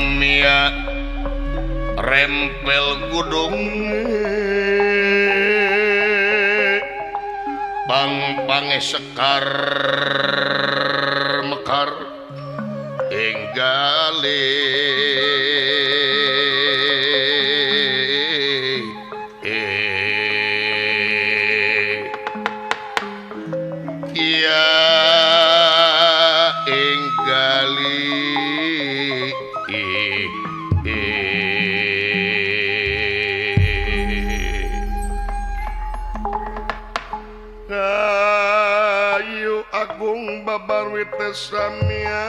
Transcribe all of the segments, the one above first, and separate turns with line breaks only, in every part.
Samia rempel gudung pang-pange sekar mekar ing galih babarwita samia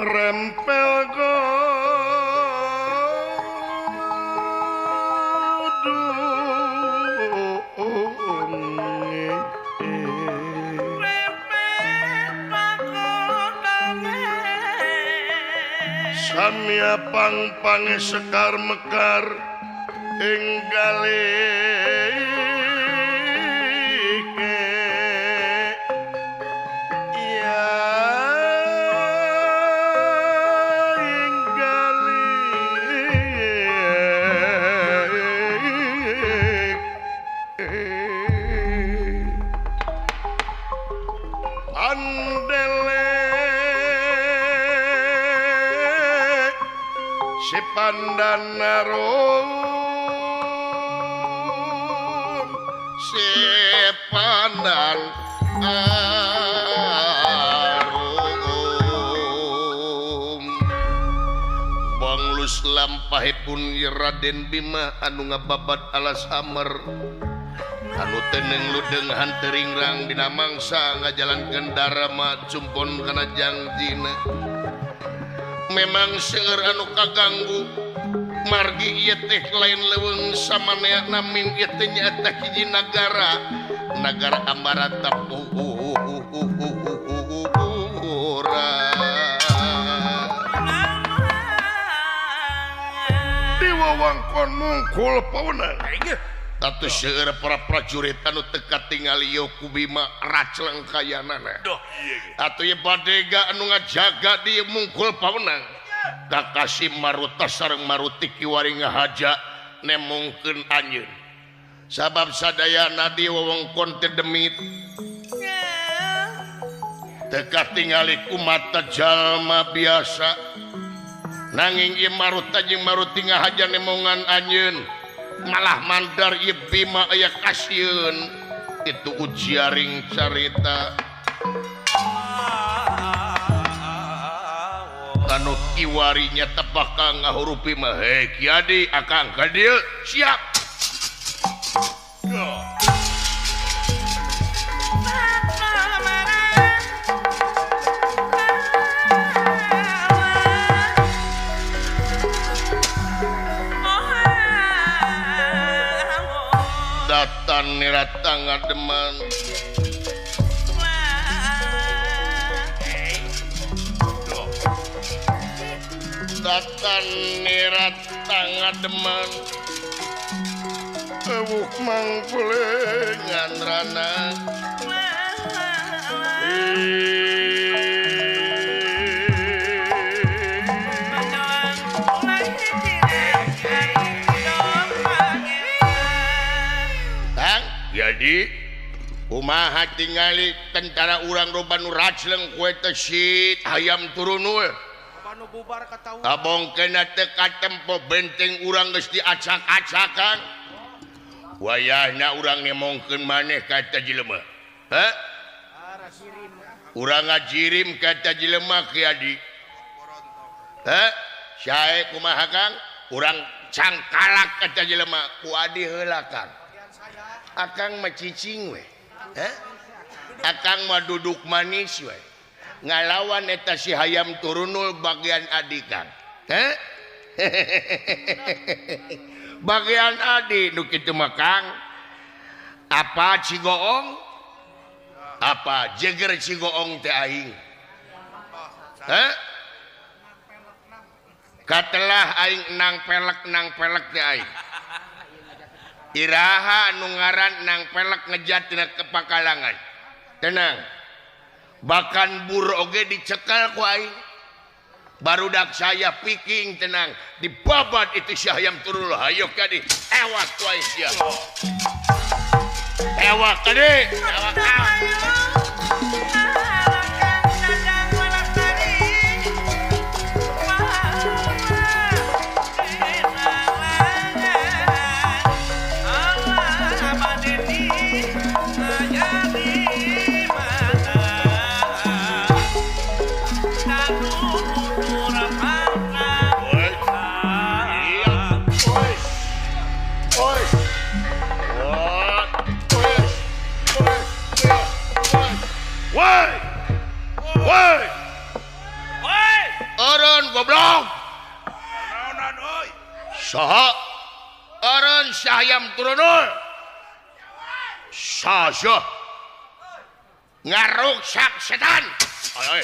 rempel samia pang-pange sekar mekar ing galih ya ing galih andele si pandan arum si pandan arum banglus lampahipun Raden Bima anu ngababat alas amer anu teneng ludeng hanteringrang dina mangsa ngajalankeun darama cumpon kana jangjina. Memang seueur anu kaganggu margi ieu teh lain leuweung samanea namin ieu teh nyaeta hiji nagara nagara Ambaratapura. Di wewengkon Mungkul Pawenang tatu seueur para prajurit anu teu katingali ieu ku Bima racleng kayanana. Atuh ieu badega anu ngajaga di Mungkul Pawenang Kakasi Maruta sareng Maruti kiwari ngahaja nemongkeun anjeun. Sabab sadayana di wewengkon teh demit teu katingali ku mata jalma biasa. Nanging ieu Maruta jeung Maruti ngahaja nemongan anjeun malah mandar ieu Bima aya kasieun. Itu ujiaring carita anu kiwarinya tepakang ngahurupi mah. Hei Kiadi akang ka dieu siap. Datan nirata ngademan datan nirata ngademan ewuh mangkulengan rana Jadi kumaha tingali tentara urang loba nu racleng kue teh sit hayam turun we. Kabongkeuna teu katempo benteng urang geus diacak-acakan. Wayahna urang nemongkeun maneh ka eta jelema. Heh? Urang ngajirim ka eta jelema Ki Adi. Heh? Sae kumaha Kang? Urang cangkalak ka eta jelema ku Adi heula Kang. Akang mah cicing we. Heh? Akang mah duduk manis we. Ngalawan eta si hayam turunul bagian adi Kang. Heh? Bagian adi nu kitu mah Kang. Apa Cigoong? Apa jeger Cigoong teh aing? Heh? Katelah aing nang pelek teh aing. Iraha nu ngaran nang pelek ngejat tina kepakalangan. Tenang. Bahkan bur oge dicekal ku aing. Barudak saya piking tenang dibabat itu si hayam turul hayo kadi ewak ku aing sia. Ewak kadi. Ewak. Goblok. Saha? Eureun si hayam turunul. Saha? Ngaruksak setan. Ayo.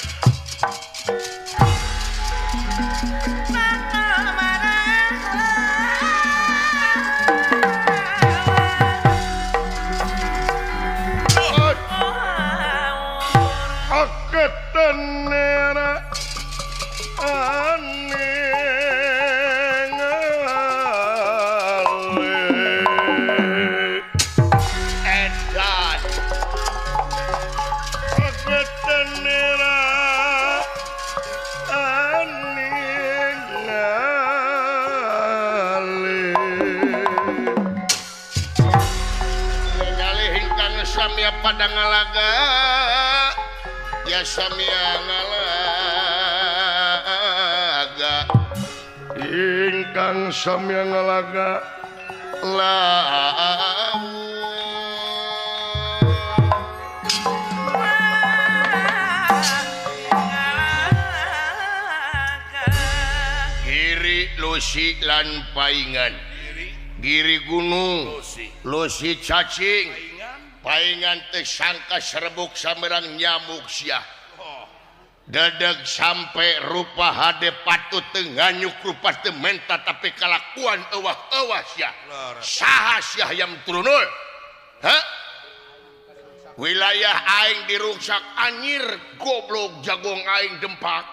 Pada ngalaga ya samia ngalaga ingkang samia ngalaga lawu Giri Lusi lan paingan Giri gunung Lusi cacing paingan teh sangka serebuk samerang nyamuk sia. Dedeg sampai rupa hade patut teu nganyuk rupa teu menta tapi kalakuan euwah-euwah sia. Saha sia hayam turunul? Hah? Wilayah aing diruksak anyir goblok jagong aing dempak.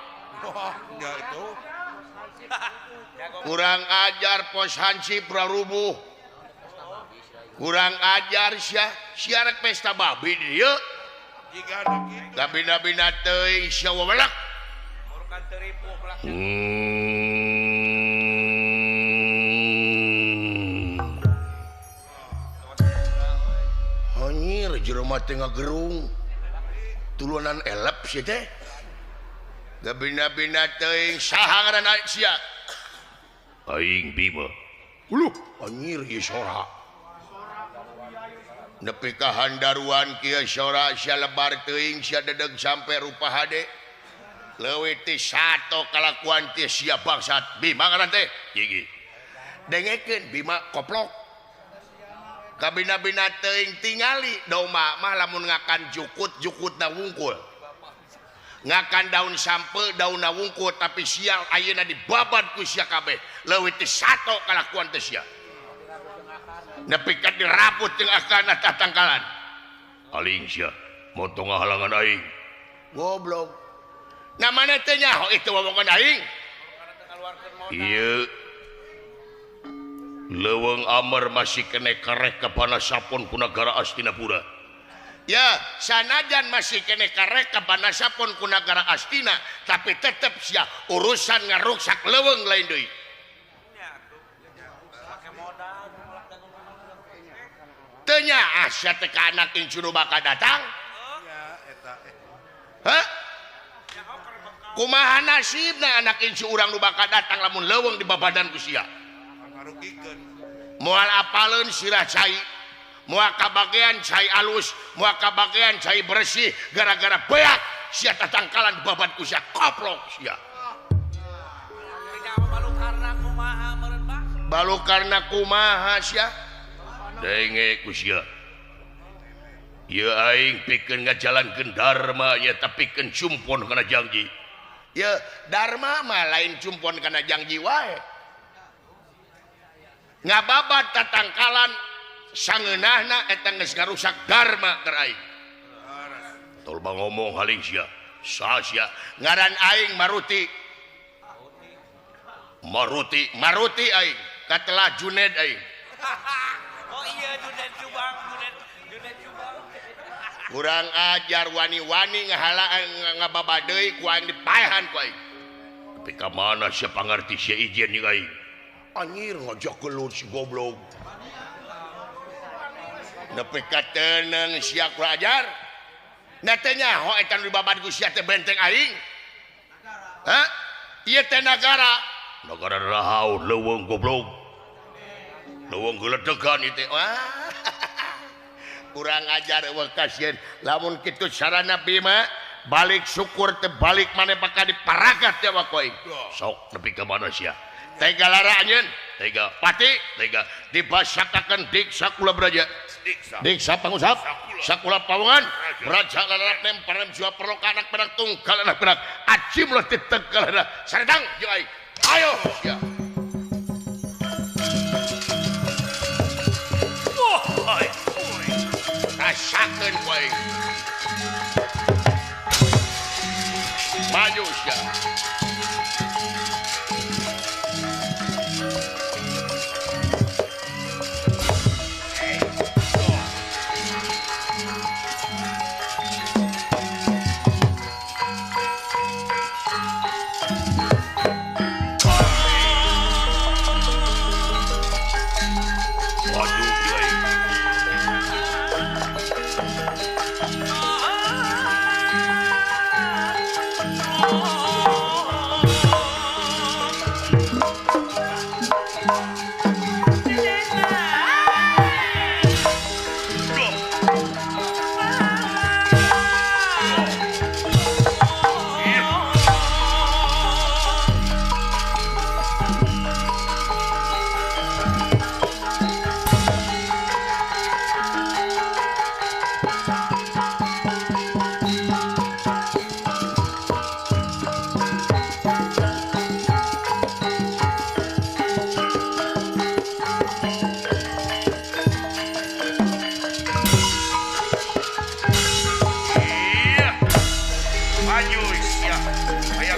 Kurang ajar pos hansip rarubuh. Kurang ajar sia, sia rek pesta babi di dieu. Gabina-bina teuing sia wewelek. Anjir jero mah teh ngagerung. Tulunan elep sia teh. Gabina-bina teuing saha ngaranna sia? Aing Bima. Uluh, anjir ieu sora. Nepi ka handaruan kieu sora sia lebar teuing sia dedeg sampe rupa hade. Leuwih ti sato kalakuan teh sia bangsat. Bima ngaran teh? Gigi. Dengekeun Bima koplok. Kabina-bina teuing tingali domba mah lamun ngakan jukut jukutna wungkul. Ngakan daun sampe daunna wungkul tapi sial ayeuna dibabat ku sia kabeh. Leuwih ti sato kalakuan teh sia. Nepi ka diraput jeung akana tatangkalan. Aling sia montong ngahalangan aing. Goblok. Namana teh nyaho itu wawongan aing. Ieu leuweung Amer masih kene karek ka Panasapon ku nagara Astinapura. Ya, sanajan masih kene karek ka Panasapon ku nagara Astina, tapi tetep sia urusan ngaruksak leuweung lain deui. Teu nyaah sia teh ka anak incu nu bakal datang. Hah? Kumaha nasibna anak incu urang nu bakal datang lamun leuweung di babadan ku sia? Moal apaleun sirah cai, moal kabagean cai alus, moal kabagean cai bersih gara-gara beak sia tatangkalan babat ku sia koplok sia. Balukarna kumaha sia? Denge ku sia. Ieu aing pikeun ngajalankeun dharma nya tapi pikeun cumpon kana janji. Ieu dharma mah lain cumpon kana janji wae. Ngababat tatangkalan Sangeunahna eta geus ngarusak dharma keur aing. Tol bang ngomong haling sia. Saha sia? Ngaran aing Maruti. Maruti, Maruti aing. Katelah Juned aing.
Oh iya Juned Subang, Juned Subang.
Kurang ajar wani-wani ngahalaan ngababadeui ku aing dipaehan ku aing. Tapi ka mana sia pangarti sia izin jeung aing? Anjir ngajak gelut si goblok. Nepi ka teuneng sia kurang ajar. Na teh nyaho eta nu dibabad ku sia teh benteng aing. Hah? Ieu teh nagara. Nagara rahaun leuweung goblok. Leuweung geledegan ieu teh. Wah. Kurang ajar eueuh kasieun. Lamun kitu sarana Bima balik syukur teh balik maneh bakal diparagat teh wa ku aing. Sok nepi ka mana sia? Tega lara anjeun, tega pati, tega dibasakakeun diksa kula braja. Diksa pangusap, sakula pawongan, raja lalarap nemparan jua perloka anak penak tunggal anak penak, aji mulah ditegalana, saredang jeung aing. Ayo sia.
Wah,
rasakeun ku aing. Maju sia.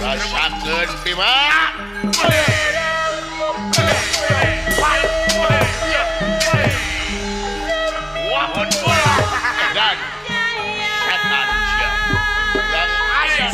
Rasakeun Bima. Dan setan sia. Dan aya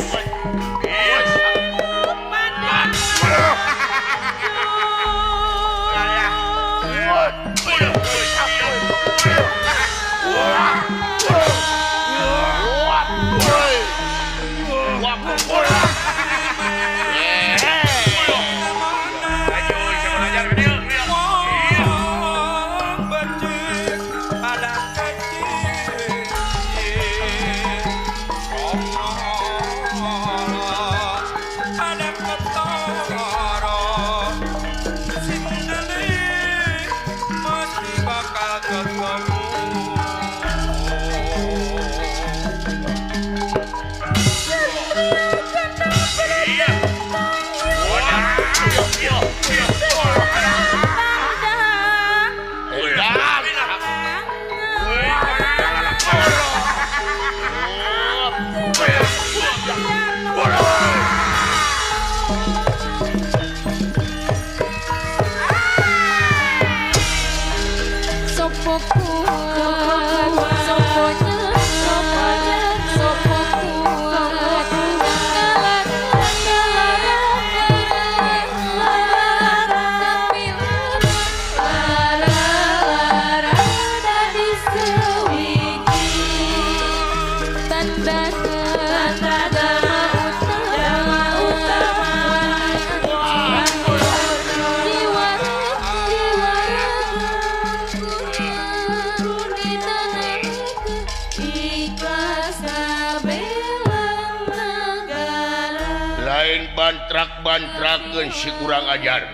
Bantrak-bantrakeun si kurang ajar.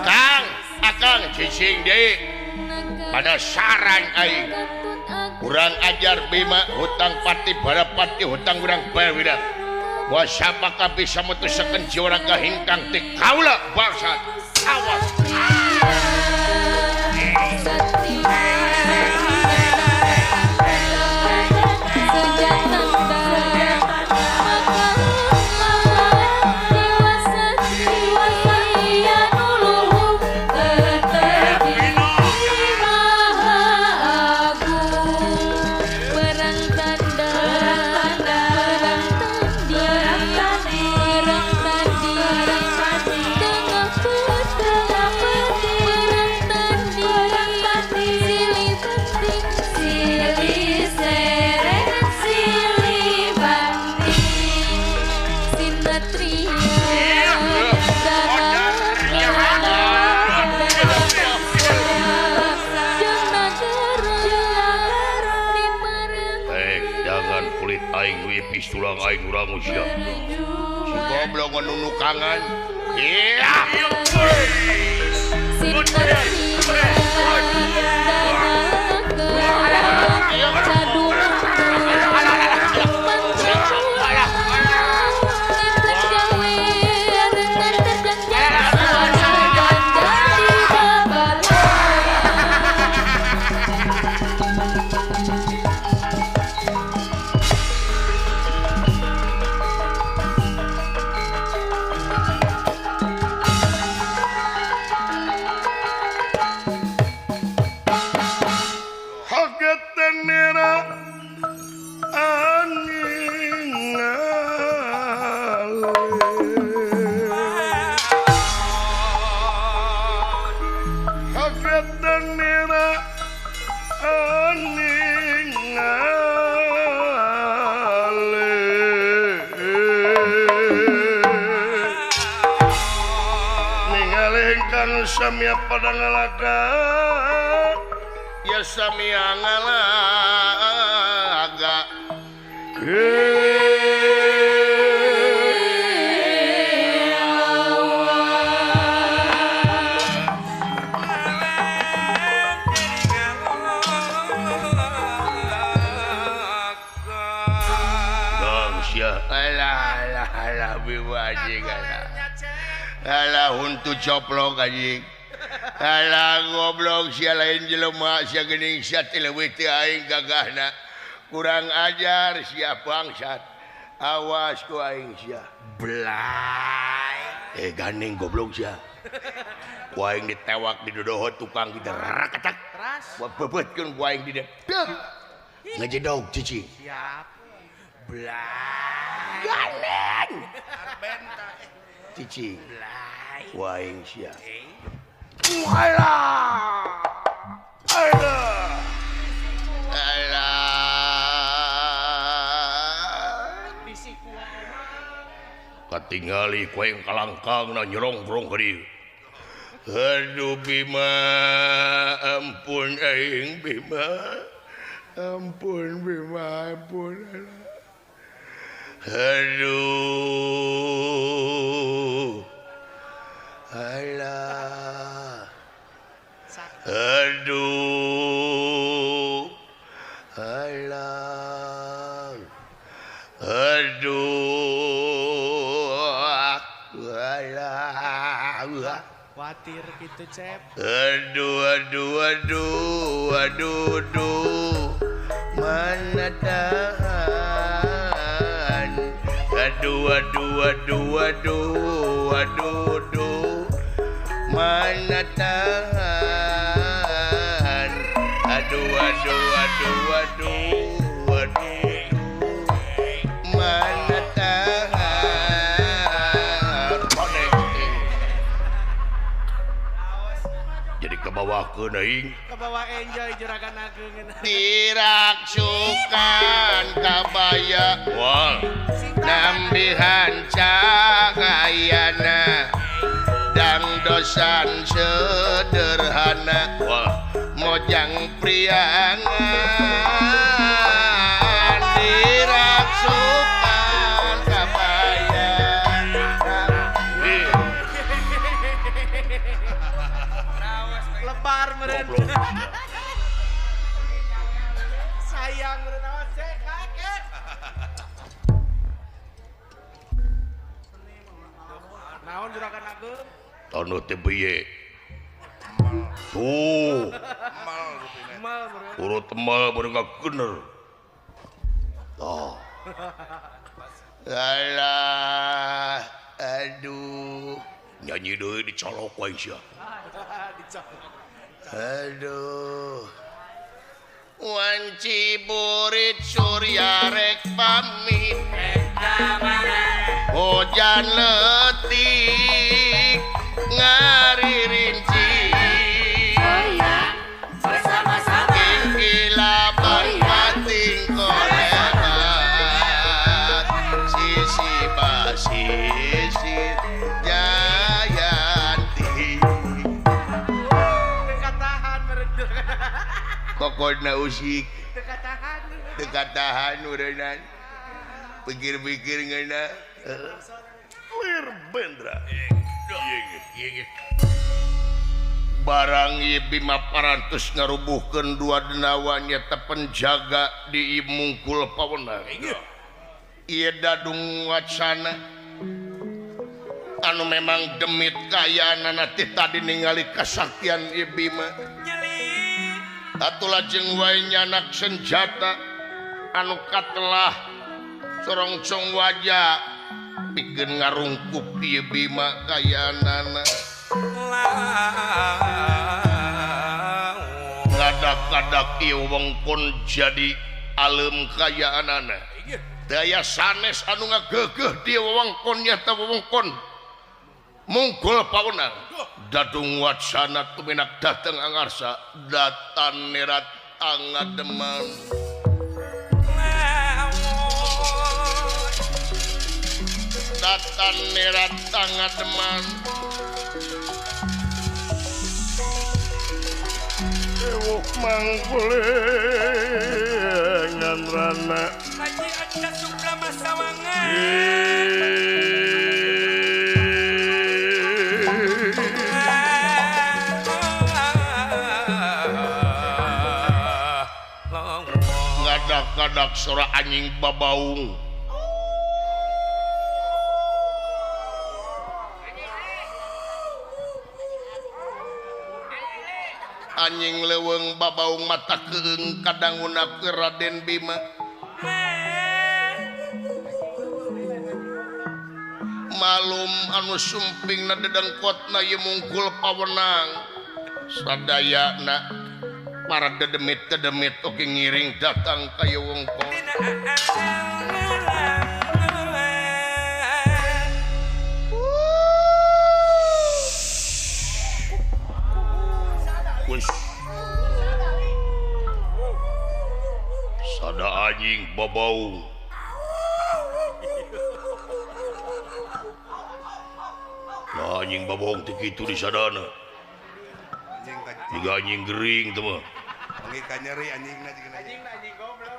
Kang, akang cicing deui. Pada saran aing. Kurang ajar Bima hutang pati barapati hutang urang bayar widak. Moal sapaka bisa mutusakeun jiwa raga hingkang ti kaula bangsat. Awas. Kulit aing wipis tulang aing urangu sia. Si goblok nunukangan. Iya. Samia pada ngalaga ya samia ngalaga dong sia alah alah alah biwajing alah alah huntu coplok anjing. Alah goblok sia lain jelema sia geuning sia teh leuwih teu aing gagahna. Kurang ajar sia bangsat. Awas ku aing sia. Blay. Gandeng goblok sia. Ku aing ditewak di dodoho tukang kita rakatak. Bebetkeun ku aing di dieu. Ngejedog cicing.
Siap. Blay.
Gandeng. Cicing. Ku aing sia. Alah. Alah. Alah. Katingali ku aing kalangkangna nyerongbrong ka dieu. Aduh Bima, ampun aing Bima. Ampun Bima, ampun. Aduh. Alah. Aduh. Alah. Aduh. Alah.
Khawatir gitu, Cep.
Aduh, aduh, aduh, aduh, aduh. Mana tahan. Aduh, aduh, aduh, aduh, aduh, aduh. Mana tahan. Aduh, aduh, aduh, aduh, aduh. Mana tahan. Jadi kebawa ke aing.
Kebawa enjoy juragan ageung.
Diraksukan kabaya. Wah. Nambihan cahayana. Dangdosan sederhana. Wah. Mojang priangan. Diraksukan kabaya.
Lebar meureun. Sayang meureun awas cek kaget. Naon juragan ageung?
Tono teh piye? Tuh. Urut temal baru ngagener. Tuh. Alah, aduh. Nyanyi deui dicolok wae sia. Aduh. Wanci burit surya rek pamit. Hujan letik ngaririnci. Kilapan pating kolebat sisi basisi jayanti.
Teka tahan
Kokodna usik
teka tahan
teka tahan urenan. Pikir-pikir ngeuna. Lir Bendra. Barang ieu Bima parantos ngarubuhkeun dua denawa nyata penjaga di Mungkul Pawenang. Ieu Dadung Wacana anu memang demit kayaanana teh tadi ningali kasaktian ieu Bima. Atuh lajeng wae nyanak senjata anu katelah sorongcong wajah pikeun ngarungkup ieu Bima kayaanana. Ngadak-kadak ieu wengkon jadi alem kayaanana. Daya sanes anu ngagegeh di wewengkon nyata wewengkon Mungkul Pawenang. Dadung Wacana tuminak dateng angarsa datan nerat angademan. Datan nerat angademan. Ewok mangkulengan rana
Haji Aca Suprama Sawangan.
Ngadak-ngadak sora anjing babaung. Anjing leuweung babaung mata keung kadanguna ke Raden Bima. Malum anu sumpingna dedengkotna ieu Mungkul Pawenang. Sadayana para dedemit-dedemit oge ngiring datang ka ieu wengkon. Sada anjing babaung. Nah, anjing babaung teh kitu di sadana. Jiga anjing gering teh mah.
Nyeri anjingna jeung anjing goblok.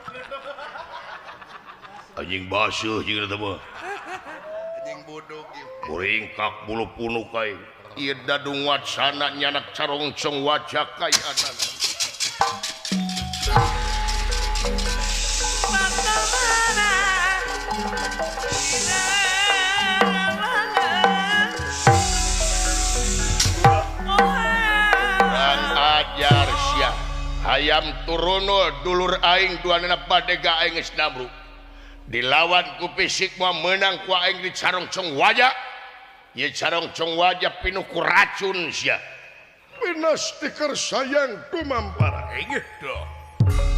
Anjing baseuh jeung teh mah.
Anjing bodog ieu.
Kuringkak bulu punuk aing. Ieu Dadung Wacana nyanak carongcong wajah kayaanana. Kurang ajar sia. Hayam turunul dulur aing duanana badega aing geus namru. Dilawan ku fisik mah meunang ku aing di carongcong wajah. Ieu carongcong wajah pinuh ku racun sia. Pinas tikar sayang tumampara.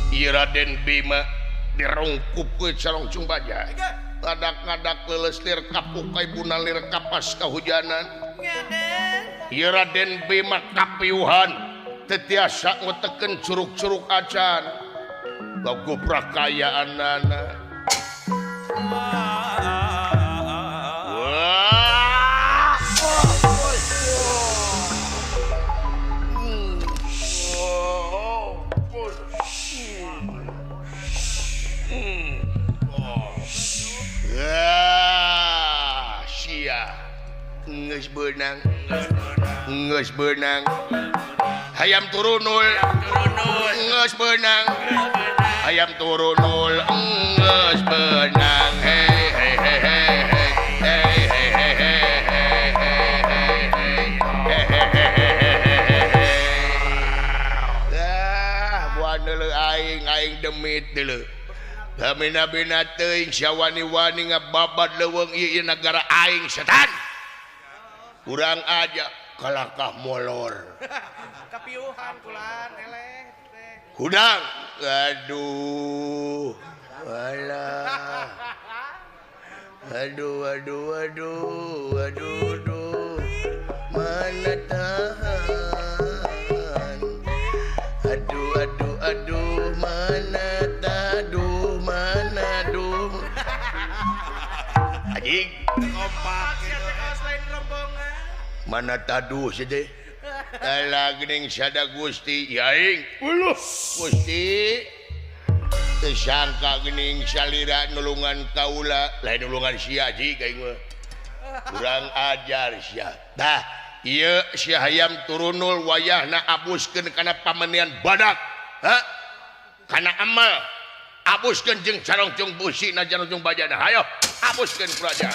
Ieu Raden Bima dirungkup ku carongcong wajah. Ngadak-ngadak leuleus lir kapuk ka ibuna lir kapas kahujanan. Ieu Raden Bima kapiuhan teu tiasa ngutekeun curug-curug acan. Gogobrak kayaanana. Geus beunang, geus beunang. Hayam turunul, geus beunang. Hayam turunul, geus beunang. Hei hei hei hei hei hei hei hei hei hei. Ah, buan deuleu aing, aing demit deuleu. Bina-bina teuing sia wani-wani ngababad leuweung ieu nagara aing setan. Kurang aja kalakah molor.
Kapiuhan kulan eleh teh.
Hudang. Aduh. Alah. Aduh aduh aduh aduh aduh. Mana tahan. Aduh aduh aduh mana taduh mana duh. Anjing.
Kompak lain rombongan.
Mana taduh sih alah geuning sada Gusti ya aing. Uluh Gusti. Teu sangka geuning salira nulungan kaula lain nulungan sia ji ka ieu kurang ajar sia tah ieu si hayam turunul wayahna abuskeun kana pamenian badak ha kana amal abuskeun jeung carongcong busi na carongcong bajana hayo abuskeun kuraja.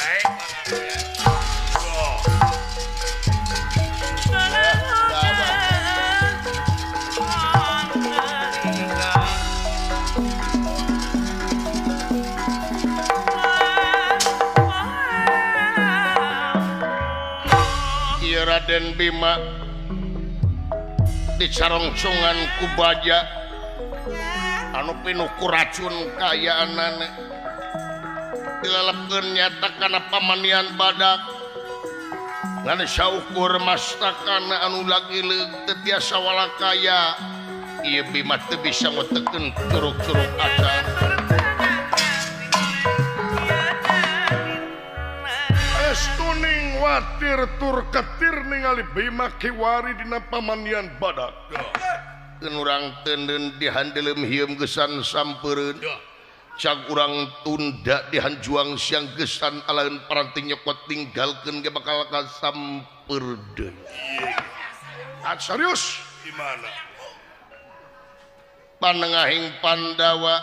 Raden Bima dicarongcongan ku baja anu pinuh ku racun kayaanana dilelepkeun nyata kana pamanian badak ngan saukur mastakana anu lagi leug teu tiasa walakaya ieu Bima teu bisa ngotekeun curug-curug acan.
Estuning watir tur ketir ningali Bima kiwari dina pamanian badak.
Keun urang teuneun dihandelem hieum gesan sampeureun. Cag urang tunda dihanjuang siang gesan alaeun paranti nyokot tinggalkeun ge bakal kasamper deui.
Ah serius di mana?
Panengahing Pandawa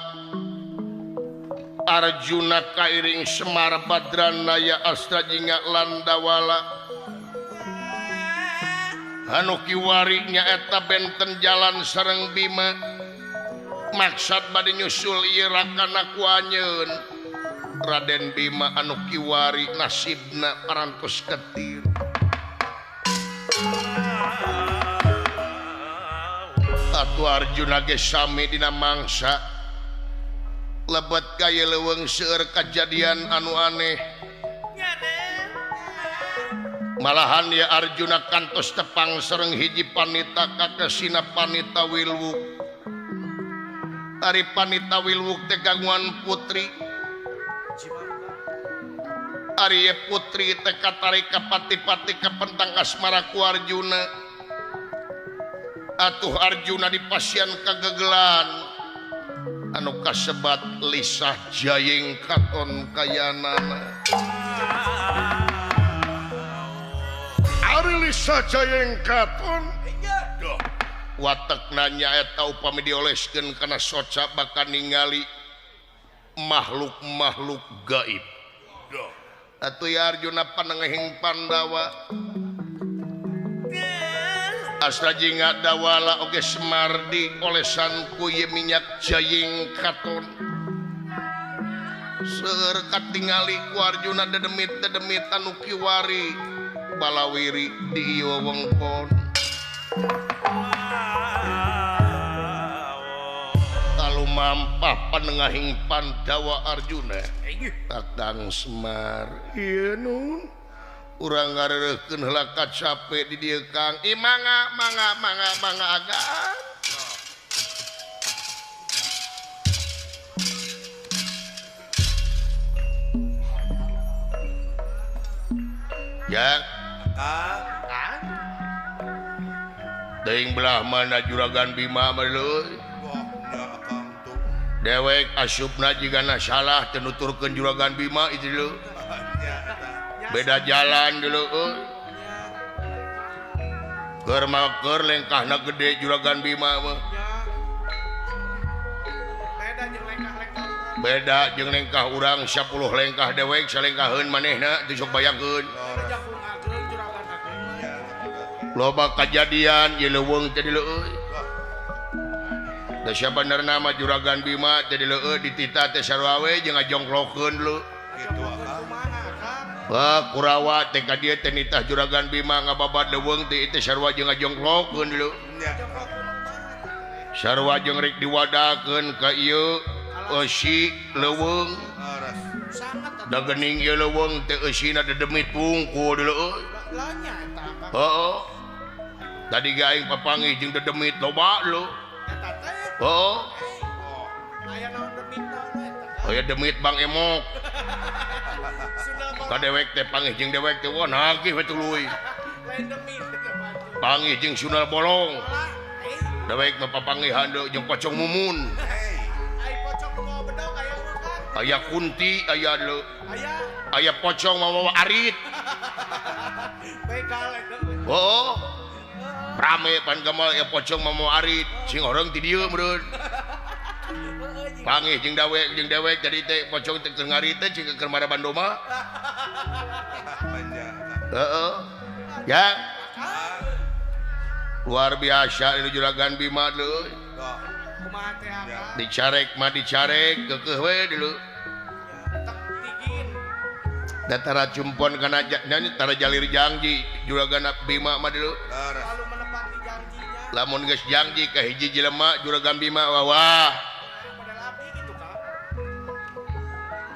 Arjuna kairing Semar Badranaya Astra Jingga Landawala anu kiwari nyaeta benten jalan sareng Bima maksad bade nyusul ieu rakana ku anjeun Raden Bima anu kiwari nasibna parantos ketir. Atuh Arjuna ge sami dina mangsa lebet kaya leuweung seueur kajadian anu aneh malahan ya Arjuna kantos tepang sareng hiji panita kakesina Panita Wilwuk. Ari Panita Wilwuk teh gangguan putri. Ari ye putri teh katarik ka pati-pati kapentang asmara ku Arjuna. Atuh Arjuna dipasian kagegelan anu kasebat lisah jayeng katon kayanana.
Ari lisah jayeng katon
watekna nyaeta upami dioleskeun kana soca bakal ningali makhluk-makhluk gaib. Atuh ya Arjuna panengahing Pandawa Astra Jingga Dawala oge Semardi olesan ku ieu minyak jayeng katon seueur katingali ku Arjuna dedemit-dedemit anu kiwari balawiri di ieu wewengkon. Lalu mampah panengahing Pandawa Arjuna Tatang Semar ieu nun urang ngareureukkeun heula kacape di dieu Kang. Ih mangga mangga mangga mangga agan. Ya.
Kang.
Teuing belah mana Juragan Bima mah leuy. Dewek asupna jigana salah teu nuturkeun Juragan Bima itu leuy. Beda jalan dulu euy. Keur mah keur lengkahna gede Juragan Bima mah. Beda jeung lengkah urang 10 lengkah dewek salengkaheun manehna teu sok bayangkeun. Loba kajadian ieu leuweung teh leueuy. Da sabenerna mah Juragan Bima teh leueuy ditita teh sarua we jeung ngajongklokeun leuh. Wah, Kurawa teh ka dieu teh nitah Juragan Bima ngababad leuweung teh teh sarua jeung ngajongklokeun leuh. Sarua jeung rek diwadakeun ka ieu eusi leuweung. Da geuning ieu leuweung teh eusina dedemit wungkul leuh. Heeh. Tadi ge aing papanggih jeung dedemit loba leuh. Heeh.
Aya naon demit naon eta?
Aya demit Bang Emok. Ka dewek teh panggih jeung dewek teh wah nagih we tuluy.
Lain demit eta mah.
Panggih jeung Sunal Bolong. Dewek mah papanggihan deui jeung Pocong Mumun.
Ai Pocong Mumun
Aya kunti aya deuleu. Aya pocong mawa arit. Oh. Rame pan gamal aya pocong mawa arit, sing orang ti dieu meureun. Pangih jeung dewek jadi teh pocong teh keur ngarit teh cing keur maraban domba. Heeh. Ya. Luar biasa ini Juragan Bima deui. Dicarek mah dicarek keukeuh we deuleu. Datara cumpon kana tara jalir janji Juragan Bima mah deuleu. Lamun geus janji ka hiji jelema Juragan Bima wah.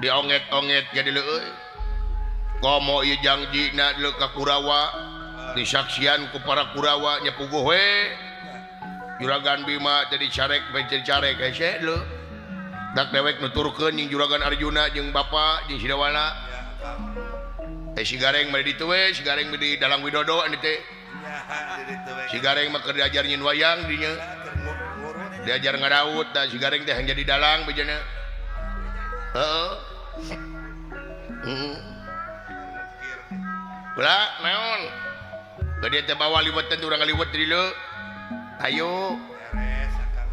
Dionget-onget jadi leueuy. Komo ieu jangjina deuleu ka Kurawa, disaksian ku para Kurawa nya puguh we. Juragan Bima jadi carek jadi carek hese deuleu. Dak dewek nuturkeun jeung Juragan Arjuna jeung bapa jeung Sidawana. Si Gareng mah di ditu we, si Gareng mah di Dalang Widodo anu teh. Si Gareng mah keur diajar nyin wayang dinya. Diajar ngaraut da si Gareng teh hayang jadi dalang bejana. Heeh. Heeh. Bala naon? Gede teh bawa liwetan urang ngaliwet di dieu. Ayo.
Beres akang.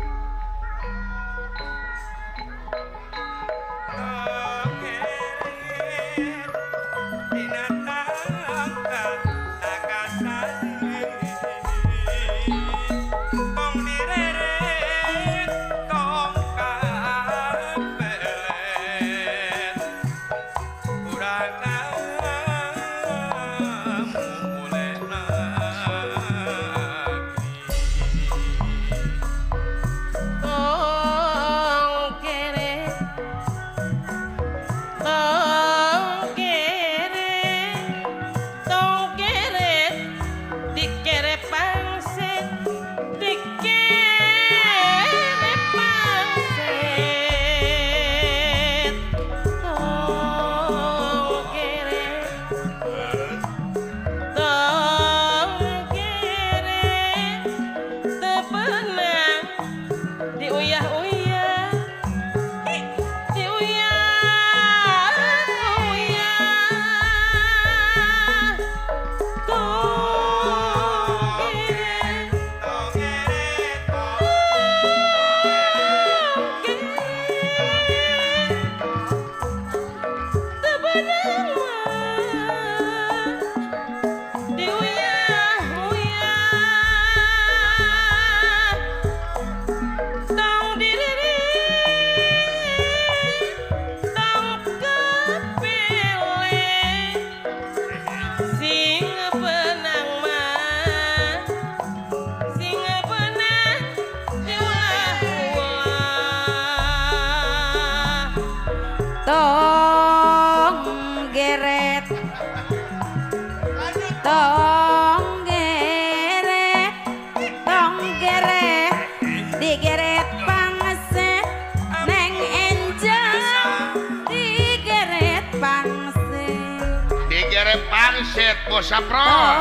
Pangset bos sapron.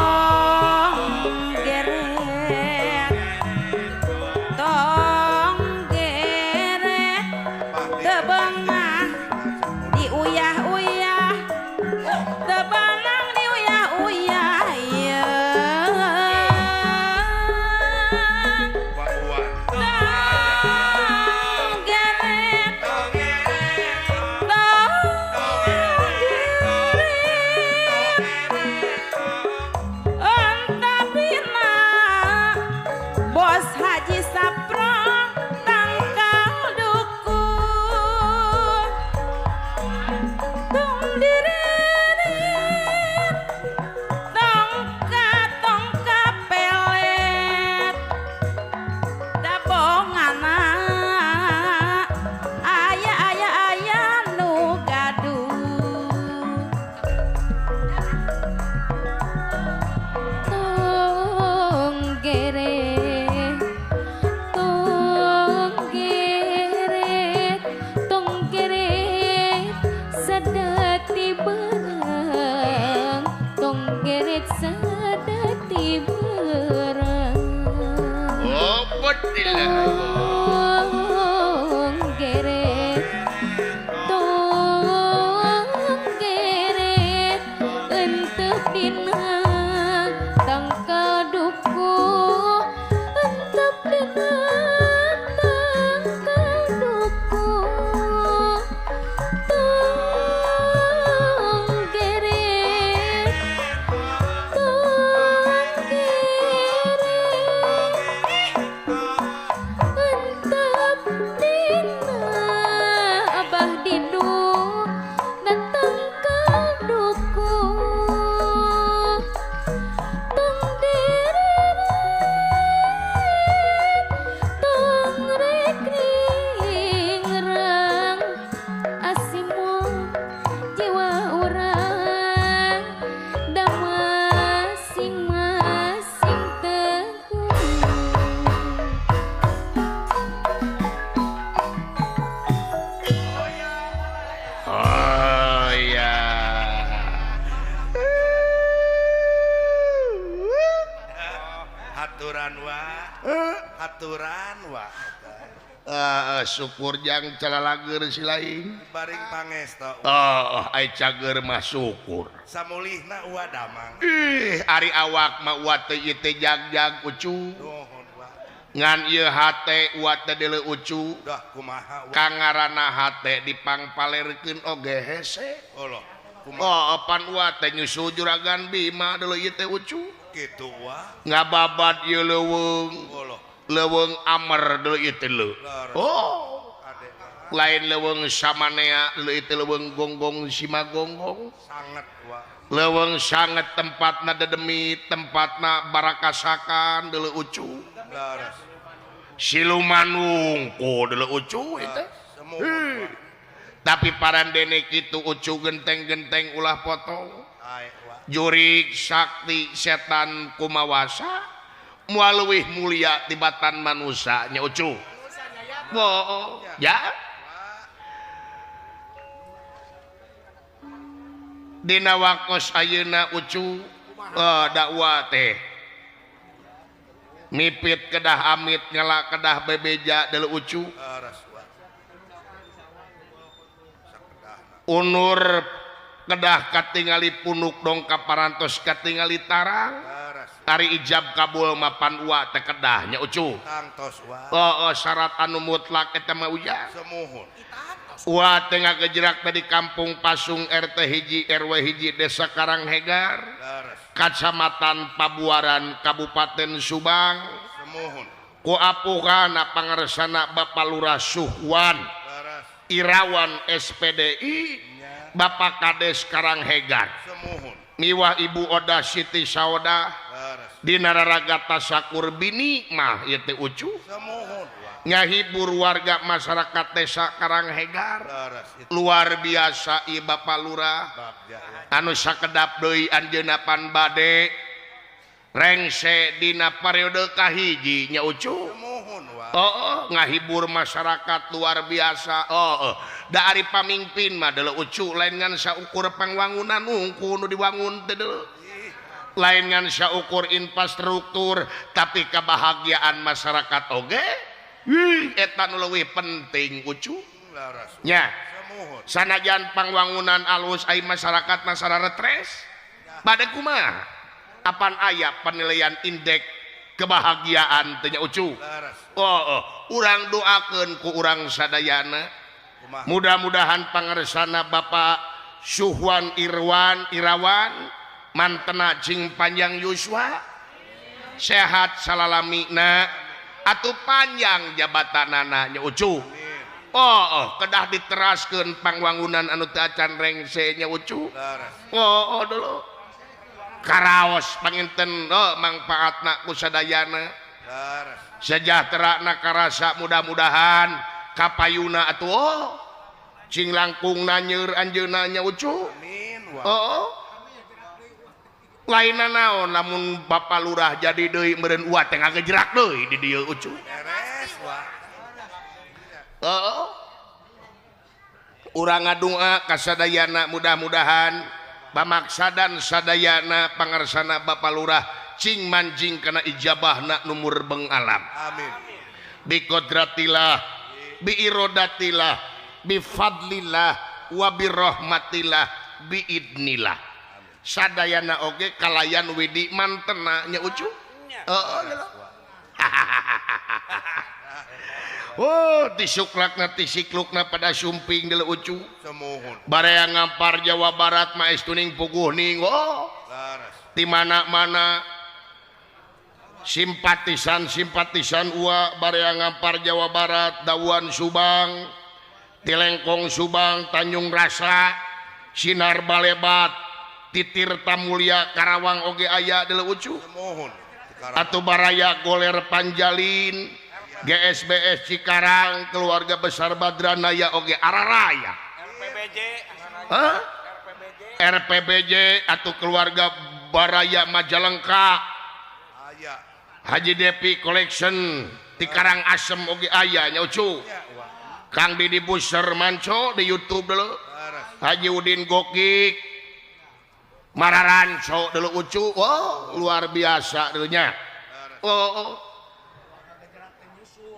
Tong geret tebang mah diuyah-uyah, tebanang diuyah-uyah ieu. Tong geret, tong geret, tapi
Haturan wa. Haturan wa.
Syukur jang calalager si lain.
Baring pangesto.
Oh, ai cager mah syukur.
Samulihna uwa damang.
Ih, ari awak mah uwa teh ieu teh jag-jag ucu.
Nuhun wa.
Ngan ieu hate uwa teh deuleu ucu.
Dah kumaha wa.
Kangarana hate dipangpalerkeun oge hese.
Allah. Kumaha?
Oh, pan uwa teh nyusul juragan Bima deuleu ieu teh ucu.
Kitu wa.
Ngababat ieu leuweung.
Allah.
Leuweung amer deuleu ieu teh leu. Oh. Lain leuweung samanea deuleu ieu teh leuweung gonggong simagonggong.
Sanget wa.
Leuweung sanget tempatna dedemit, tempatna barakasakan deuleu ucu.
Leres.
Siluman wungkul deuleu ucu ieu teh. Tapi parandene kitu ucu genteng-genteng ulah potong. Jurik sakti setan kumawasa moal leuwih mulia tibatan manusa nya ucu. Oh, ya. Dina wakos ayeuna ucu dakwa teh mipit kedah amit ngela kedah bebeja deuleu ucu. Unur kedah katingali punuk dong kaparantos katingali tarang. Tari ijab kabul mapan ua teh kedahnya ucu.
Tangtos wa.
Oh, syarat anu mutlak eta mah uja.
Semuhun.
Ua teh ngagejerak teh di kampung Pasung RT hiji RW hiji Desa Karanghegar, Kacamatan Pabuaran, Kabupaten Subang.
Semuhun.
Ku apuhana pangarsana Bapak Lurah Suhwan Irawan SPDI, Bapak Kades Karanghegar.
Semuhun.
Miwah Ibu Oda Siti Saoda. Dina raraga tasakur bini mah ieu teh ucu. Ngahibur warga masyarakat desa Karanghegar. Luar biasa ieu Bapak Lurah. Anu sakedap deui anjeunna pan bade rengse dina periode kahiji nya ucu. Oh, ngahibur masyarakat luar biasa. Oh, da ari pamingpin mah deuleu ucu lain ngan saukur pangwangunan hungkul nu diwangun teh deuleu. Lain ngan saukur infrastruktur tapi kebahagiaan masyarakat oge. Wih, eta nu leuwih penting ucu. Nya. Sanajan pangwangunan alus ai masyarakat masyarakat retres. Bade kumaha? Apan aya penilaian indeks kebahagiaan teh nya ucu. Oh, oh, urang doakeun ku urang sadayana. Mudah-mudahan pangersana Bapak Suhwan Irwan Irawan mantena cing panjang yuswa sehat salalamina atuh panjang jabatanana nya ucu. Oh, oh, kedah diteraskeun pangwangunan anu teu acan rengse nya ucu. Oh, oh dulu karaos panginten oh mangpaatna ku sadayana. Sejahtera na karasa mudah-mudahan kapayuna atuh oh cing langkung nanyeur anjeunna nya ucu. Oh, oh. Lainna naon lamun Bapak Lurah jadi deui meureun uwa teh ngagejerak deui di dieu ucu.
Beres wa.
Oh. Urang ngadua ka sadayana mudah-mudahan pamaksadan sadayana pangarsana Bapak Lurah cing manjing kana ijabahna nu murbeng alam.
Amin.
Bi kodratillah, bi irodatillah, bi fadlillah, wa bi rahmatillah, bi idnillah. Sadayana oge kalayan widi mantena nya ucu. Heeh. Oh, disuklakna tisiklukna pada sumping deuleu ucu.
Semuhun.
Baraya ngampar Jawa Barat maestuning puguh ning. Oh. Di mana-mana simpatisan-simpatisan ua baraya ngampar Jawa Barat, Dawan Subang, Tilengkong Subang, Tanjung Rasa, Sinar Balebat, Titir Tamulia, Karawang oge aya deuleu ucu. Atau baraya Goler Panjalin, GSBS Cikarang, keluarga besar Badranaya oge Araraya.
RPBJ,
hah? RPBJ atau keluarga Baraya Majalengka. Haji Depi Collection di Karang Asem oge aya nya ucu. Kang Didi Buser Manco di YouTube dulu. Haji Udin Gokik Mararanco dulu ucu. Oh, luar biasa dulunya. Oh,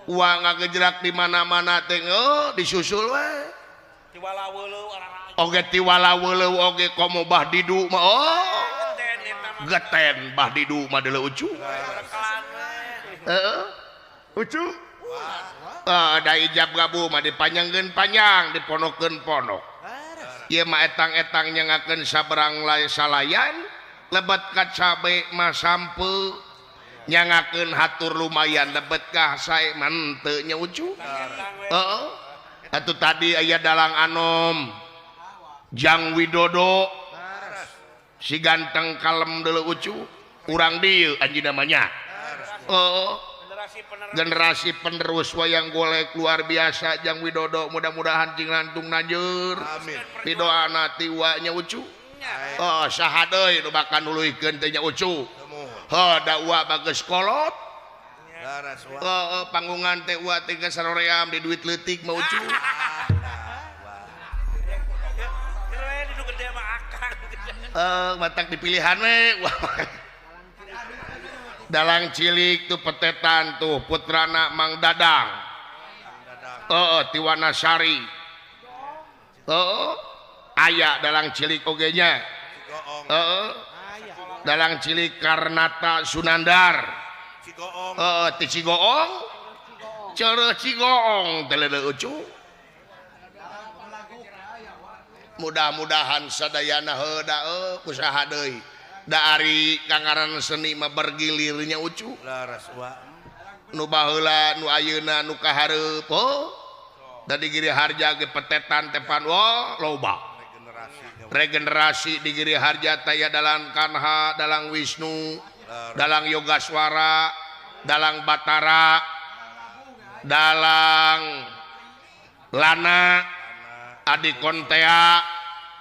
uang ngagejrak di mana-mana teh disusul we. Oge tiwala-weuleuh oge komo bah didu mah oh. Geten bah didu mah deuleu Ucu. Heeh. Ucu. Da ijab gabu mah dipanjangkeun panjang, diponokeun ponok. Ieu mah etang-etang nyangakeun saberang lae salayan, lebet ka cabe mah sampeu. Nyangakeun hatur lumayan lebet ka sae mah henteu nya Ucu. Heeh. Atuh tadi aya dalang anom Jang Widodo si ganteng kalem deuleu Ucu, urang dieu anjeunna mah nya. Heeh. Generasi penerus wayang golek luar biasa Jang Widodo, mudah-mudahan cing lantung nanjeur.
Amin.
Pidoana ti wa nya Ucu. Oh, saha deui nu bakal nuluykeun teh nya Ucu. Heuh, da wa bageus kolot. Heeh, panggungan teh wa teh geus saroream di duit leutik mah Ucu. Matak dipilihan we. Dalang cilik tuh petetan tuh putrana Mang Dadang. Heeh, ti Wanasari. Heeh, aya dalang cilik oge nya. Heeh. Dalang cilik Karnata Sunandar. Heeh, ti Cigoong. Cereuh Cigoong teh leuleuk Ucu. Mudah-mudahan sadayana heuh da usaha deui. Da ari kangaran seni mah bergilirnya Ucu. Nu baheula nu ayeuna nu kahareup oh. Da di Giri Harja ge petetan tepan oh loba. Regenerasi di Giri Harja taya dalang Kanha, dalang Wisnu, dalang Yogaswara, dalang Batara, dalang Lana, Adi Kontea,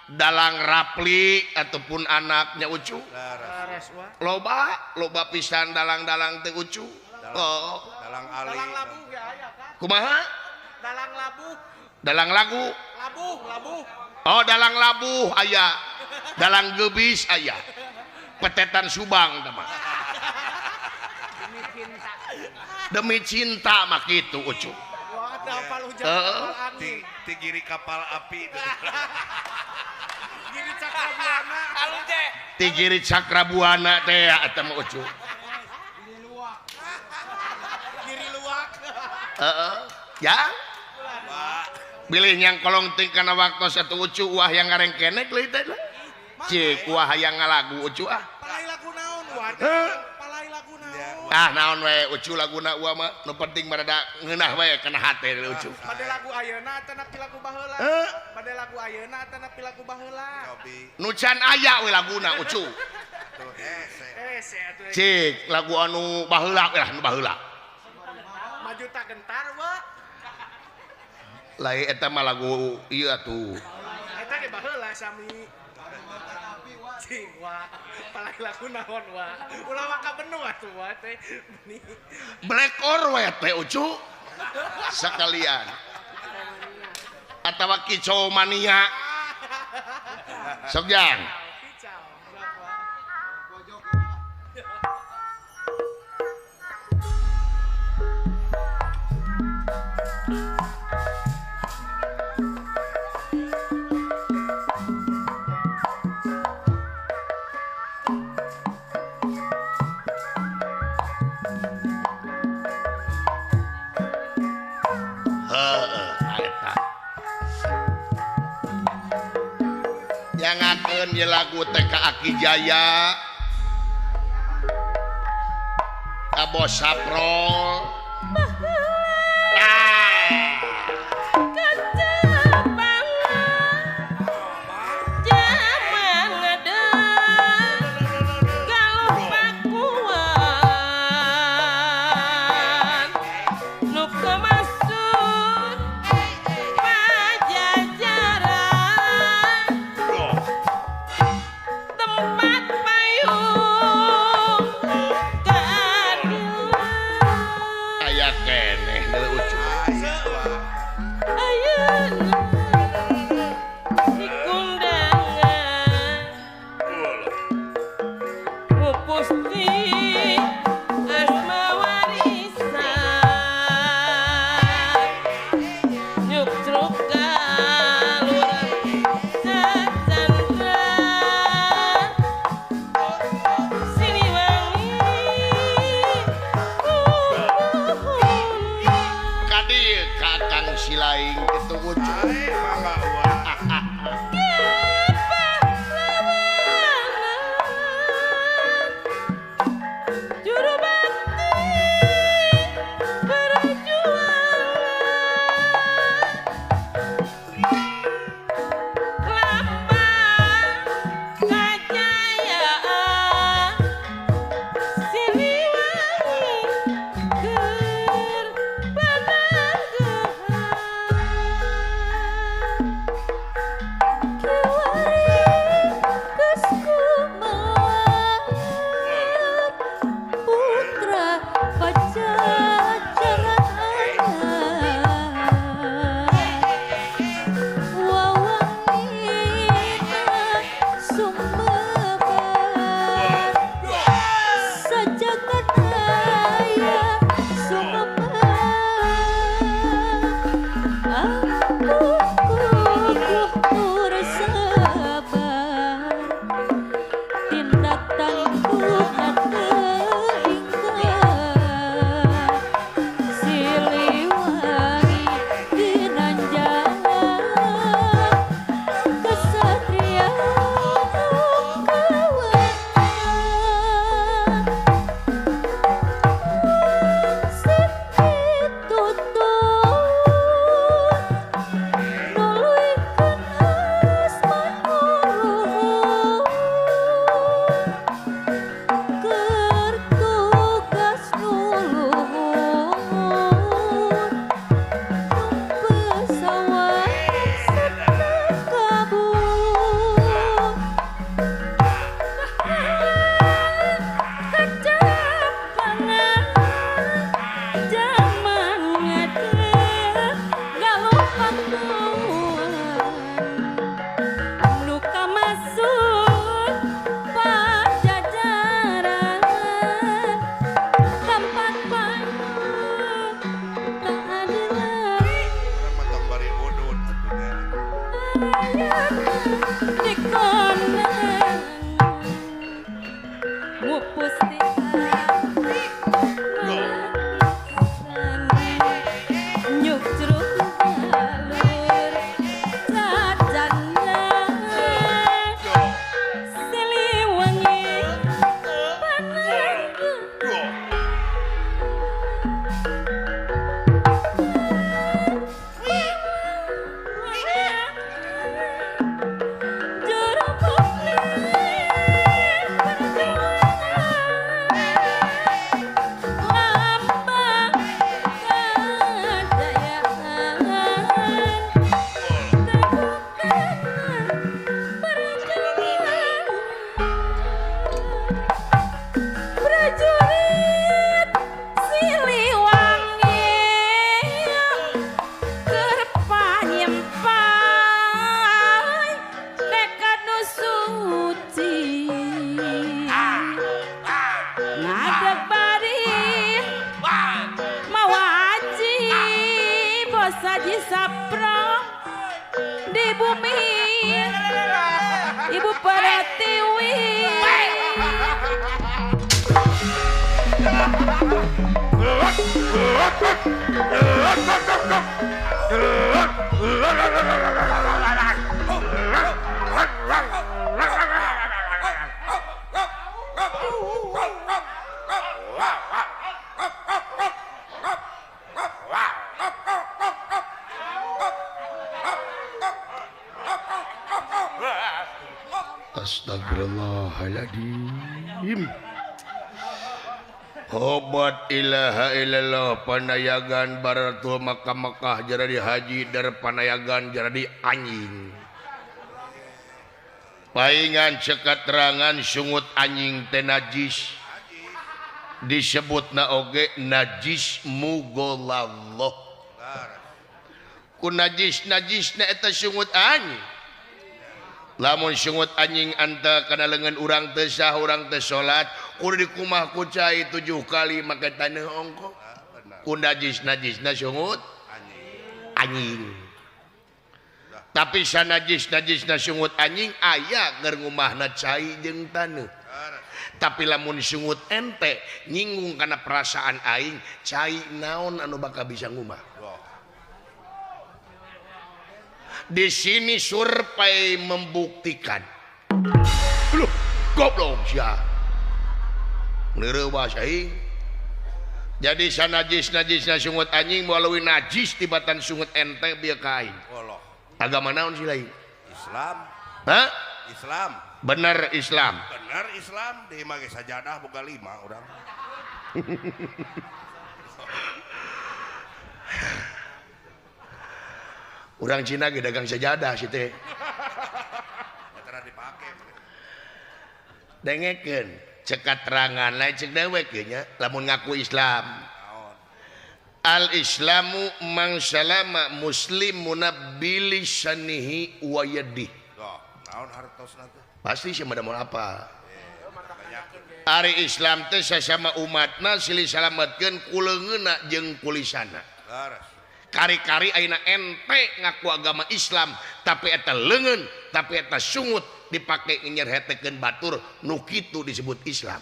dalang Rapli ataupun anaknya Ucu. Loba, loba pisan dalang-dalang teh Ucu. Oh,
dalang Ali.
Dalang labuh ge aya kan?
Kumaha?
Dalang labuh.
Dalang lagu.
Labuh, labuh.
Oh, dalang labuh aya. Dalang gebis aya. Petetan Subang teh mah.
Demi cinta.
Demi cinta mah kitu Ucu.
Ti giri kapal api.
Giri Cakrabuana.
Ti giri Cakrabuana teh eta mah Ucu.
Giri luwak. Giri luwak.
Heeh. Ya. Bilih nyang kolong ting kana waktos atuh Ucu wah yang ngarengkenek leuy teh. Cik wah hayang ngalagu Ucu ah.
Palai lagu naon wah? Palai lagu naon?
Ah naon we Ucu laguna uwa mah nu penting mah rada ngeunah we kana hate Ucu.
Bade lagu ayeuna atanapi lagu baheula? Bade lagu ayeuna atanapi lagu baheula?
Nu can aya we laguna Ucu. Cik lagu anu baheula we lah nu baheula.
Maju tak gentar wa.
Lain eta mah lagu ieu atuh.
Eta ge baheula sami. Cing wa, palai lagu naon wa. Ulah waka benua atuh wa teh.
Black or we teh Ucu. Sekalian. Atawa kicau mania. Sok jang. Nyangakeun ye lagu teh ka Aki Jaya, ka Bos Saprol.
Tempat payung keadilan. Dikoneng mupus di hati nyuk jeruk galur cacana Siliwangi panangga Prajurit Siliwangi keur panyempai tekad nu suci ngadeg bari mawa aji bosaji sapro di bumi Ibu Pertiwi.
Astagfirullahaladzim. Obat ilaha illallah panayagan baratu Makkah Makkah jadi haji dar panayagan jadi anjing. Paingan cekaterangan sungut anjing teh najis. Disebutna oge najis mugolallah. Ku najis najisna eta sungut anjing. Lamun sungut anjing anta kana leungeun urang teu sah urang teu salat kudu dikumah ku cai 7 kali make taneuh ongko. Ku najis najisna sungut anjing. Tapi sanajis najisna sungut anjing aya keur ngumahna cai jeung taneuh. Tapi lamun sungut ente nyinggung kana perasaan aing cai naon anu bakal bisa ngumah. Di sini survei membuktikan. Loh, goblok sia. Neureuwas aing. Jadi sanajis-najisna sungut anjing moal leuwih najis tibatan sungut ente bieu ka aing. Agama naon sih lain?
Islam.
Hah?
Islam.
Bener Islam.
Bener Islam, di mah ge sajadah boga 5 urang.
Urang Cina ge dagang sajadah sih teh. Dengekeun cek katerangan lain cek dewek ge nya lamun ngaku Islam. Al Islamu mang salama muslimuna bilisanihi wa yadihi.
Naon hartosna teh?
Pasti sih mah mun apa. Ari Islam teh sasama umatna silih salametkeun ku leungeunna jeung ku lisana. Kari-kari ayeuna ente ngaku agama Islam tapi eta leungeun tapi eta sungut dipake nyerhetekeun batur nu kitu disebut Islam.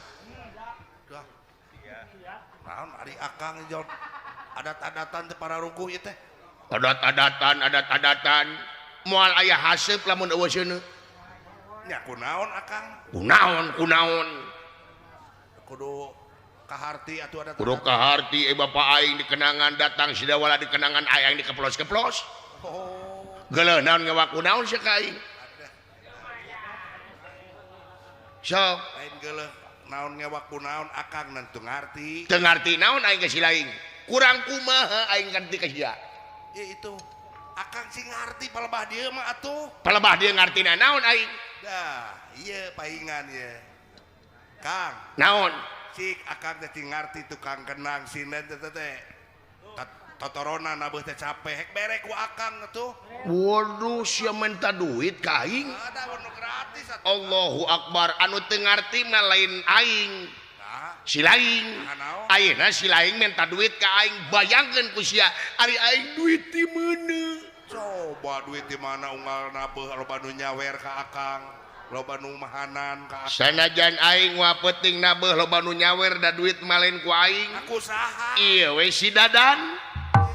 Naon ari akang jod adat-adatan teh para rukuh ieu teh.
Adat-adatan adat-adatan moal aya haseup lamun eueuh seuneu.
Nya kunaon akang?
Kunaon kunaon?
Kudu kaharti atuh adat.
Kudu kaharti bapak aing dikenangan datang sidawala dikenangan aing dikeplos-keplos.
Oh.
Geuleuh naon ngewak kunaon sia ka aing? Sok
lain geuleuh naon ngewak kunaon akang nan teu ngarti.
Teu ngarti naon aing ka si lain. Kurang kumaha aing ngarti ka sia.
Ya itu. Akang sing ngarti palebah dieu mah atuh.
Palebah dieu ngartina naon aing?
Dah, ieu paingan ieu. Kang.
Naon?
Cik akang teh ngarti tukang kenang sinden teh teh. Totorona nabeuh teh capek hek bere ku akang atuh.
Waduh sia menta duit ka aing.
Ada nu gratis atuh.
Allahu akbar anu teu ngarti mah lain aing. Si lain. Ayeuna si lain menta duit ka aing bayangkeun ku sia ari aing duit di meuna.
Coba. Coba duit di mana unggal nabeuh loba nu nyawer ka akang, loba nu mahanan ka akang.
Sanajan aing wa penting nabeuh loba nu nyawer da duit malen ku aing.
Aku saha?
Ieu we si Dadan.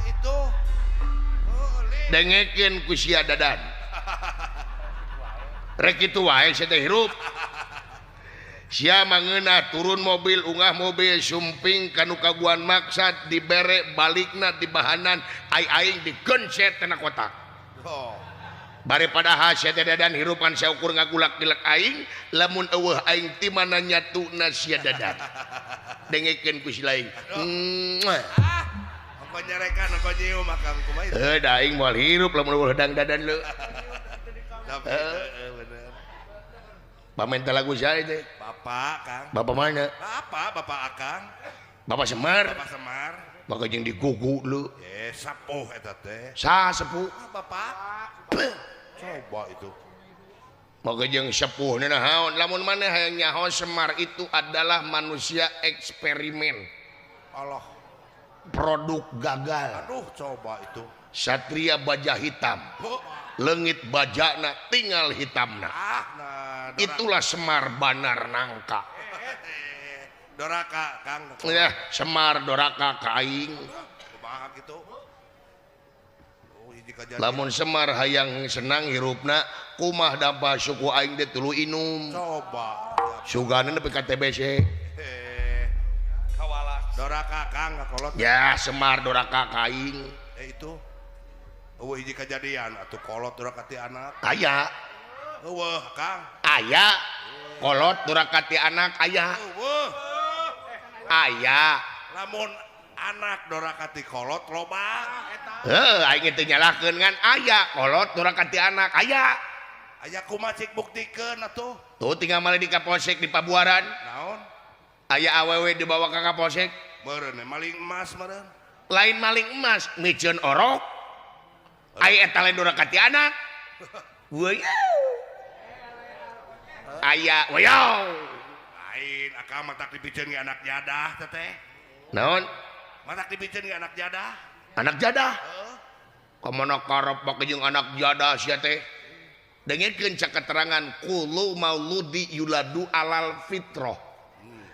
Itu.
Dengekeun ku sia Dadan. Rek kitu wae sia teh hirup. Sia mangeunah turun mobil ungah mobil sumping kanu kaguan maksad dibere balikna di bahanan ai-aing digencet tina kotak.
Oh.
Bare padahal sia teh Dadan hirupan saukur ngagulak-gilak aing lamun eueuh aing ti mana nyatuna sia Dadan. Dengekeun ku si laing.
Ah, ongko nyarekan ongko nyium akang kumaha.
Heuh da aing moal hirup lamun eueuh hedang Dadan leu.
Heeh bener.
Pamenta lagu saya teh.
Bapak Kang.
Bapak mana?
Bapak, Bapak Akang.
Bapak Semar.
Bapak Semar.
Maka jeung digugu lu.
Eh, sepuh eta teh.
Sa sepuh.
Ah, Bapak. Coba itu.
Maka jeung sepuh naon? Lamun maneh hayang nyaho Semar itu adalah manusia eksperimen.
Allah.
Produk gagal.
Aduh, coba itu.
Satria baja hitam.
Oh.
Leungit bajana tinggal hitamna.
Ah, nah,
itulah Semar Banar Nangka.
Doraka Kang.
Ya, Semar doraka ka aing.
Kumaha kitu? Oh, hiji kajadian.
Lamun Semar hayang senang hirupna, kumah dampa suku aing teh tuluy inum.
Coba.
Sugana nepi ka TBC.
Kawalas.
Doraka Kang ka kolot.
Ya, Semar doraka ka aing.
Itu. Eueuh hiji kajadian atuh kolot doraka ti anak.
Aya.
Eueuh Kang.
Aya. Kolot doraka ti anak aya.
Eueuh.
Aya.
Lamun anak doraka ti kolot loba.
Heuh, aing teu nyalahkeun ngan aya kolot doraka ti anak aya.
Aya kumaha cik buktikeun atuh.
Tuh tinggal malih di Kapolsek di Pabuaran.
Naon?
Aya awewe dibawa ka Kapolsek.
Meureun maling emas meureun.
Lain maling emas, miceun orok. Aya eta lain doraka ti anak. Weuh. Aya weuh.
Lain akang matak dipiceun ge anak jadah teh teh.
Naon?
Matak dipiceun ge anak jadah.
Anak jadah?
Heeh.
Kamana karep make jeung anak jadah sia teh? Dengekeun cak keterangan kullu mauludi yuladu alal fitrah.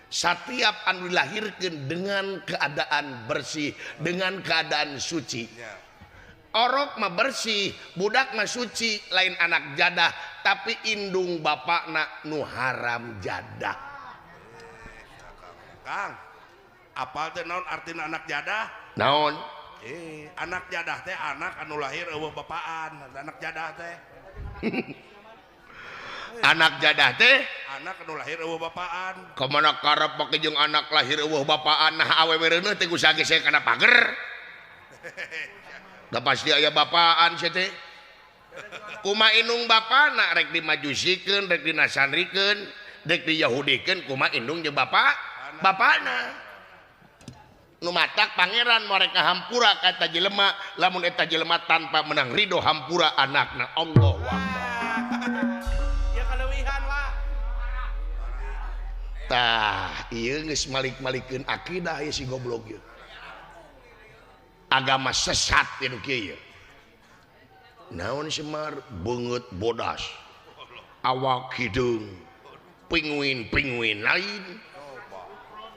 Setiap anu dilahirkeun dengan keadaan bersih, dengan keadaan suci.
Ya.
Orok mah bersih, budak mah suci, lain anak jadah, tapi indung bapakna nu haram jadah.
Kang, apal teh naon artina anak jadah?
Naon?
Anak jadah teh anak anu lahir eueuh bapaan, anak jadah teh.
Anak jadah teh
anak anu lahir eueuh bapaan.
Kamana karep make jeung anak lahir eueuh bapaan, nah awewe reuneuh teh ku saha ge kana pager. Da pasti aya bapaan sia teh. Kuma indung bapana rek dimajusikeun, rek dinasanrikeun, rek diyahudikeun kuma indung jeung bapak bapana. Nu matak pangeran mereka hampura ka eta jelema, lamun eta jelema tanpa menang ridho hampura anakna. Allahu Akbar.
Ya kaleuwihan wa.
Tah, ieu geus malik-malikeun akidah ieu si goblok ieu. Agama sesat ieu nu kieu. Naon Semar beungeut bodas. Awak hideung. Pinguin-pinguin lain.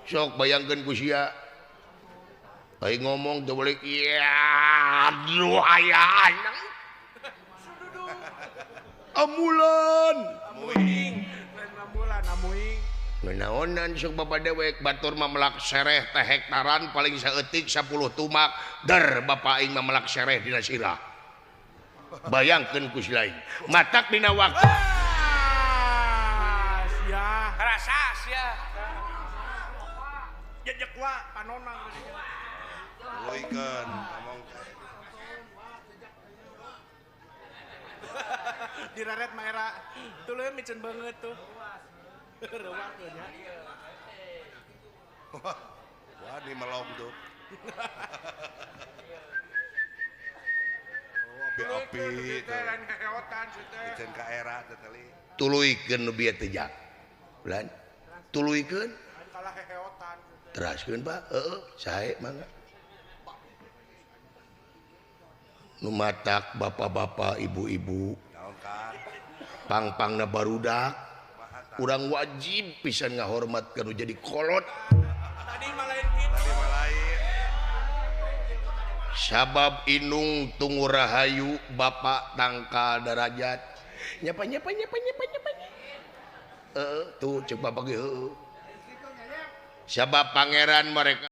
Sok bayangkeun ku sia. Aing ngomong teu boleh ya aduh aya anak. Amulan.
Amuing. Lain amulan amuing.
Naonan sok bapak dewek batur mah melak sereh teh hektaran paling saeutik 10 tumak der bapak aing mah melak sereh dina sirah. Bayangkeun ku si lain. Matak dina waktu.
Sia.
Karasa sia.
Jejek wa panonang.
Leuikeun ngomong teh.
Direret mah era tuluy miceun beungeut tuh. Reuak tuh nya.
Wah, di melong tuh. Oh, api-api tuh. Miceun ka era teh teli.
Tuluykeun nu bieu teh jak. Bulan. Tuluykeun.
Kalah heheotan.
Teraskeun Pak, heeh, sae mangga. Nu matak bapak-bapak ibu-ibu pangpangna barudak urang wajib pisan ngahormat ka nu jadi kolot.
Tadi mah lain kitu.
Sabab inung tungu rahayu bapak tangkal darajat. Nyapa nyapa nyapa nyapa nyapa. Tuh cek bapak ge heueuh. Sabab pangeran mereka